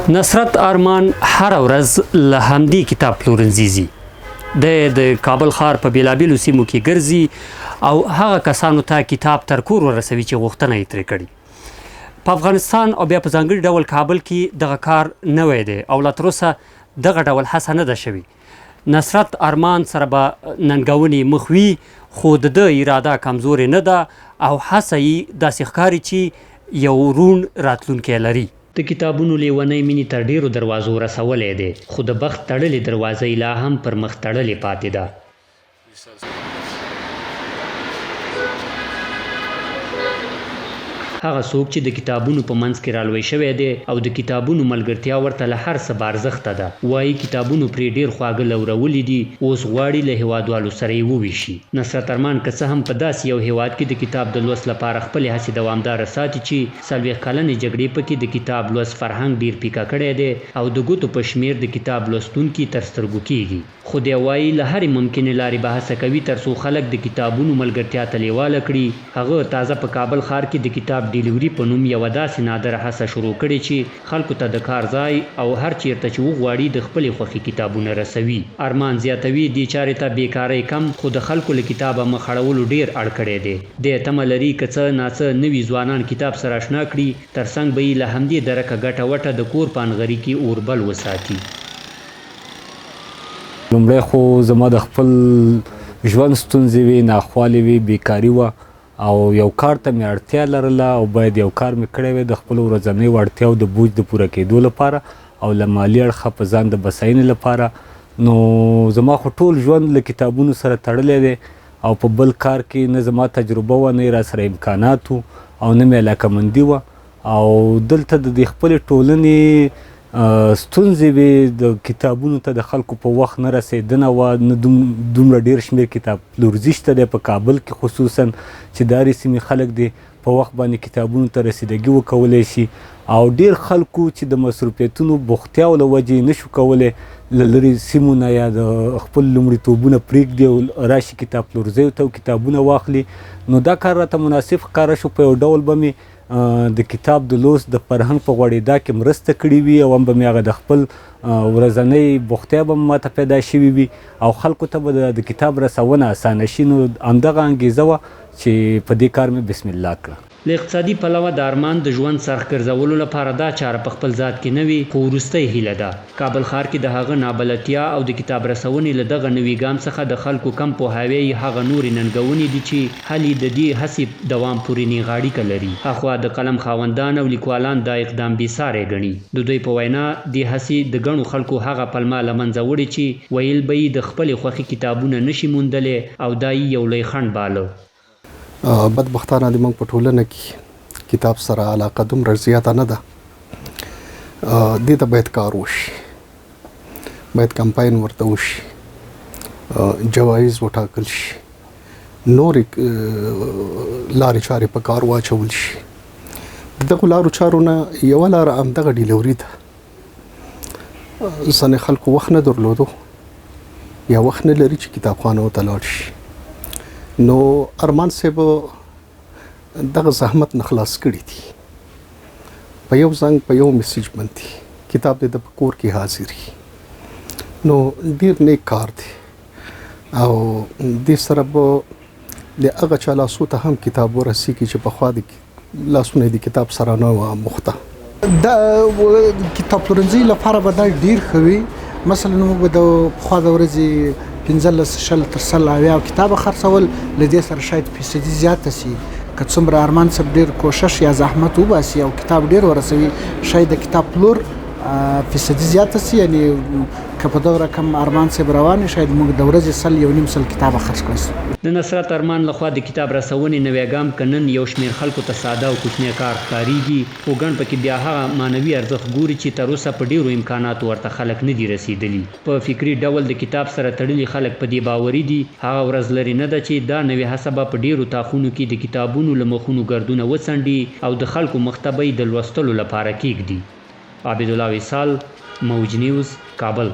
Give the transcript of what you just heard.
نصرت ارمان هره ورځ له همدې کتاب پلورنځي ځي. دی د کابل ښار په بېلابېلو سیمو کې ګرځي او هغه کسانو ته کتاب تر کور ورسوي چې غوښتنه یې ترې کړې. په افغانستان او بیا په ځانګړي ډول کابل کې دغه کار نوی دی او لا تر اوسه دغه ډول هڅه نه ده شوې. نصرت ارمان سره به ننګونې مخ وي، خو د ده اراده کمزورې نه ده او هڅه یې داسې ښکاري چې یو روڼ راتلونکی لري. د کتابونو لېونۍ مینې تر ډېرو دروازو رسولی دی، خو د بخت تړلې دروازه یې لا هم پر مخ تړلې پاتې ده. هغه څوک چې د کتابونو په منځ کې رالوی شوی دی او د کتابونو ملګرتیا ورته له هر څه باارزښته ده، وايي کتابونو پرې ډېر خواږه لورولي دي، اوس غواړي له هېوادوالو سره یې ووېشي. نصرت ارمان که څه هم په داسې یو هېواد کې د کتاب د لوست لپاره خپلې هڅې دوامداره ساتي چې 40 کلنې جګړې پکې د کتاب لوست فرهنګ ډېر پیکه کړی دی او د ګوتو په شمېر د کتاب لوستونکي تر سترګو کېږي. خو دی وايي، له هرې ممکنې لارې به هڅه کوي ترڅو خلک د کتابونو ملګرتیا ته لېواله کړي. هغه تازه په کابل ښار کې د کتاب ډیلیوري په نوم یوه داسې نادره هڅه شروع کړې چې خلکو ته د کار ځای او هر چېرته چې وغواړي د خپلې خوښې کتابونه رسوي. ارمان زیاتوي، دې چارې ته بې کارۍ کم، خو د خلکو له کتابه مخ اړولو ډېر اړ کړی دی. دی تمه لري که څه ناڅه نوي ځوانان کتاب سره اشنا کړي، ترڅنګ به یې له همدې درکه ګټه وټه د کور په انغري کې اور بل وساتي. لومړی خو زما د خپل ژوند ستونزې وې، ناخوالې وې، بیکاري وه او یو کار ته مې اړتیا لرله او باید یو کار مې کړی وای د خپلو ورځنیو اړتیاو د بوج د پوره کېدو لپاره او له مالي اړخه په ځان د بساینې لپاره. نو زما خو ټول ژوند له کتابونو سره تړلی دی او په بل کار کې نه زما تجربه وه، نه یې راسره امکانات وو او نه مې علاقمندي وه. او دلته د دې خپلې ټولنې ستونزې وې، د کتابونو ته د خلکو په وخت نه رسېدنه وه، نه دومره ډېر شمېر کتاب پلورځي شته دی په کابل کې خصوصا چې د هرې سیمې خلک دې په وخت باندې کتابونو ته رسیدګي وکولی شي او ډېر خلکو چې د مصروفیتونو بوختیاو له وجې یې نشو کولی له لرې سیمو نه یا د خپل لومړیتوبونه پرېږدي او راشي کتاب پلورځیو ته او کتابونه واخلي، نو دا کار راته مناسب ښکاره شو. په یو ډول به مې د کتاب د لوست د فرهنګ په غوړېدا کې مرسته کړې وي او هم به مې هغه د خپل ورځنۍ بوختیا به ماته پیدا شوي وي او خلکو ته به د کتاب رسونه اسانه شي. نو همدغه انګېزه وه چې په دې کار مې بسم الله کړه. له اقتصادي پلوه د ارمان د ژوند څرخ ګرځولو لپاره دا چاره په خپل ذات کې نوې، خو وروستۍ هیله ده. کابل ښار کې د هغه نابلدتیا او د کتاب رسونې له دغه نوي ګام څخه د خلکو کم پوهاوی یې هغه نورې ننګونې دي چې حل یې د دې هڅې دوام پورې نېغه اړیکه لري. هاخوا د قلم خاوندان او لیکوالان دا اقدام بې ساری ګڼي. د دوی په وینا، دې هڅې د ګڼو خلکو هغه پلمه له منځه وړې چې ویل به یې د خپلې خوښې کتابونه نه شي موندلی او دا یې یو لوی خنډ باله. بدبختانه د موږ په ټولنه کې کتاب سره علاقه دومره زیاته نه ده. دې ته باید کار وشي، باید کمپاین ورته وشي، جوایز وټاکل شي، نورې لارې چارې په کار واچول شي. د دغو لارو چارو نه یوه لاره همدغه ډیلیوري ده. ځینې خلکو وخت نه درلودو یا وخت نه لري چې کتابخانو ته لاړ شي، نو ارمان صاحب دغه زحمت نه خلاص کړي دي. په یو زنګ، په یو میسج باندې کتاب دې د په کور کې حاضري، نو ډیر نیک کار دی او دې سره به د هغه چا لاسو ته هم کتاب ورسیږي چې پخوا د لاسونه د کتاب سره نه وه مخته. د کتاب پلورنځي لپاره به دا ډیر ښه وي. مثلا موږ به د پخوا د ورځې 15 20 تر 100 70 کتابه خرڅول، له دې سره شاید فیصدي زیاته شي. که څومره ارمان صاحب ډیر کوشش یا زحمت وباسي او کتاب ډیر ورسوي، شاید د کتاب پلور فیصدي زیاته شي. یعنی که په دغه رقم ارمان صاحب روان، شاید موږ د ورځې 100 1.5 سل کتابه خرڅ کړای شو. د نصرت ارمان لخوا د کتاب رسونې نوی ګام که نن یو شمېر خلکو ته ساده او کوچنی کار ښکارېږي، خو ګڼ پکې بیا هغه معنوي ارزښت ګوري چې تر اوسه په ډېرو امکاناتو ورته خلک نه دي رسېدلي. په فکري ډول د کتاب سره تړلي خلک په دې باوري دي، هغه ورځ لرې نه ده چې دا نوې هڅه به په ډېرو تاخونو کې د کتابونو له مخونو ګردونه وڅنډي او د خلکو مخ ته به یې د لوستلو لپاره کېږدي. عابدالله وصال، موج نیوز، کابل.